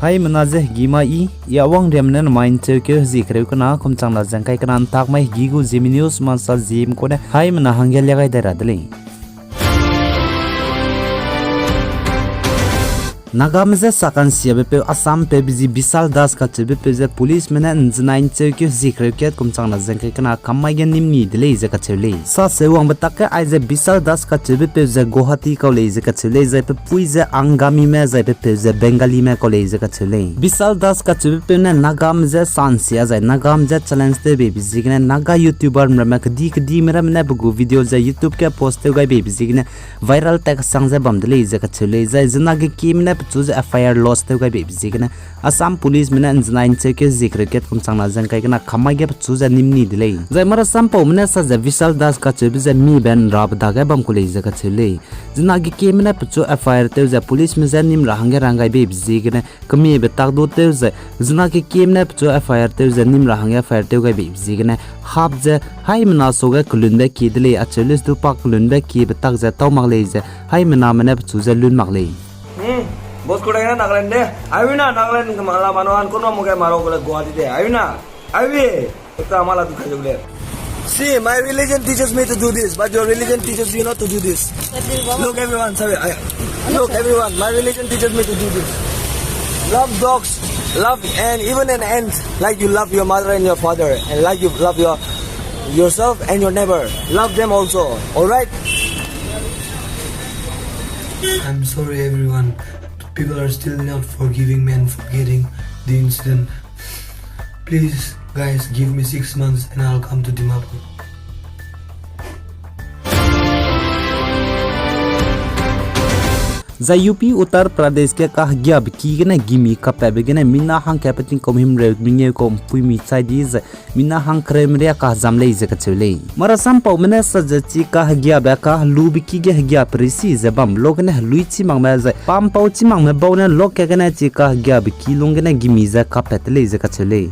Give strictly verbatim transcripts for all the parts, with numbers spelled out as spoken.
Haimena ze hegî mai i, i a wangriamme ne namai ’ncheukeu hezie kereu kena kum changna ze ’ngkai kena ’ntak mai hegî gu Zeme News mansa Zeme kune haimena hangge lia gai dai ra de lei. Nagame je sakansiabe peu Assam peu bezi Bishal Das kacheube peu ze policeme ne ’nzenai ’ncheukeu hezie kereu kat kum changna ze ’ngkai kena kam mai ge nîm ni de lei ze kacheu lei. Saseu wangbe tak ge aize Bishal Das kacheube peu ze Guwahati kau lei ze kacheu lei, zai pe pui ze Angamime, zai pe peu ze Bengalime kau lei ze kacheu lei. Bishal Das kacheube peu ne Nagame je sansia zai Nagame je challenge tew beibe ziegene Naga YouTuberme ramme kedi kedime ramme ne pe gu video ze YouTube ge post tew gai beibe ziegene viral tat kesang ze bam de lei ze kacheu lei, zai zenage kieme ne pechu ze F I R lodge tew gai beibe ziegene Assam policeme ne ’nzenai ’ncheukeu hezie kereu kat kum changna ze ’ngkai kena kam mai ge pechu ze nîm ni de lei. Zai marasampaume ne sa ze Bishal Das kacheube ze mibe ’nrabe dage bam ku lei ze kacheu lei. Zenage kieme ne pechu F I R tew ze policeme je nîm ra hangge rang gai beibe ziegene kemiebe tak du tew ze, zenage kieme ne pechu F I R tew ze nîm ra hangge F I R tew gai beibe ziegene hap ze haimena suage kelunbe kie de lei, acheu lei du pa kelunbe kiebe tak ze tau mak lei ze haimename ne pechu ze lun mak lei. Hmm, boss ko dai na Nagaland de. Aiwi na Nagaland ke mala mano an kono mo ke maro ko le Guwahati de. Aiwi na. Aiwi. Ekta mala du khayo le. See, my religion teaches me to do this, but your religion teaches you not to do this. Look, everyone, sorry. I, look, everyone, my religion teaches me to do this. Love dogs, love and even an ant, like you love your mother and your father, and like you love your, yourself and your neighbor. Love them also, all right? I'm sorry, everyone. People are still not forgiving me and forgetting the incident. Please, guys, give me six months and I'll come to Dimapur. Zai U P Uttar Pradesh ge kahegiabe ki gene gimi kapatbe gene mina hangkatbe tingkum himreu mengeu kau mpuimi chai di zai mina hangkereu meria kazam lei ze kacheu lei. Marasampaume ne sa ze chi kahegiabe kahelube ki ge hegia perisi ze bam lo gene helui chi makme zai pampau chi makme bau ne loka gene chi kahegiabe ki lung gene gimi ze kapat te lei ze kacheu lei.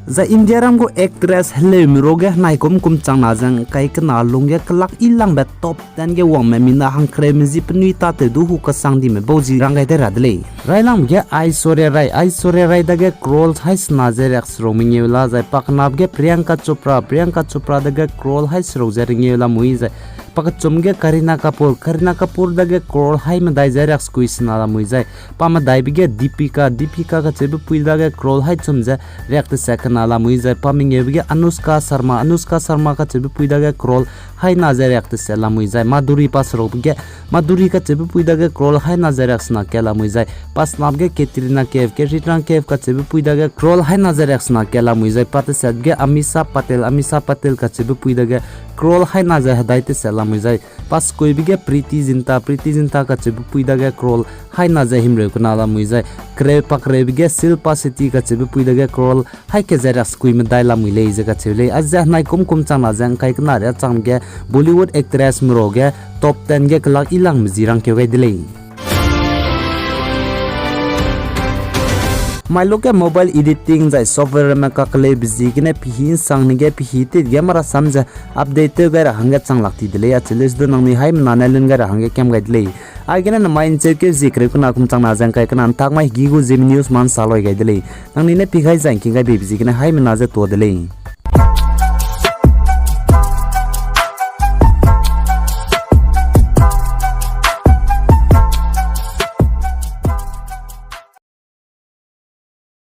Zai Indiaram gu actress heleume ruage henai kum kum changna ze ’ngkai kena lungge kelak ilangbe top ten ge wangme mina hangkereume zi penui tatew du hu kasang dime bau zi rang gai de ra de lei. Railangbe ge Aishwarya Rai, Aishwarya Rai dage crore hai sena ze riakseruk mengeu la, zai pakenabe ge Priyanka Chopra, Priyanka Chopra dage crore hai seruk ze ringeu lamui zai pakechum ge Kareena Kapoor, Kareena Kapoor dage crore hai medai ze riaksekui sena lamui zai pamedaibe ge Deepika, Deepika kacheube pui dage crore hai chum ze riakteset kena lamui zai pamengeube ge Anushka Sharma, Anushka Sharma kacheube pui dage crore hai na ze riakteset lamui zai Madhuri paserukbe ge Madhuri kacheube pui dage crore hai na ze riaksena kat lamui zai pasenabe ge Katrina Kaif, Katrina Kaif kacheube pui dage crore hai na ze riaksena kat lamui zai patesetbe ge Amisha Patel, Amisha Patel kacheube pui dage crore hai na ze hedai teset lamui zai pasekuibe ge Preity Zinta, Preity Zinta kacheube pui dage crore hai na ze himreu kena lamui zai kereu pakereube ge Shilpa Shetty kacheube pui dage crore hai ke ze riaksekui medai lamui lei ze kacheu lei. Aize henai kum kum changna ze ’ngkai kena riachangbe ge Bollywood actressme ruage top ten ge kelak ilangme zi rangkeu gai de lei. Mai luge mobile editing zai softwareme kakeleube ziegene pehî ’nsangne ge pehî tet ge marasam ze update tew gai ra hangge chang lak ti de lei, acheu lei du nangnui haimena ne lun gai ra hangge kam gai de lei. Aigene namai ’ncheukeu zie kereu kena kum changna ze ’ngkai kena ’ntak mai hegî gu Zeme News mansa loi gai de lei. Nangnui ne pi gai zai ’ngking gai beibe ziegene haimena ze tuâ de lei.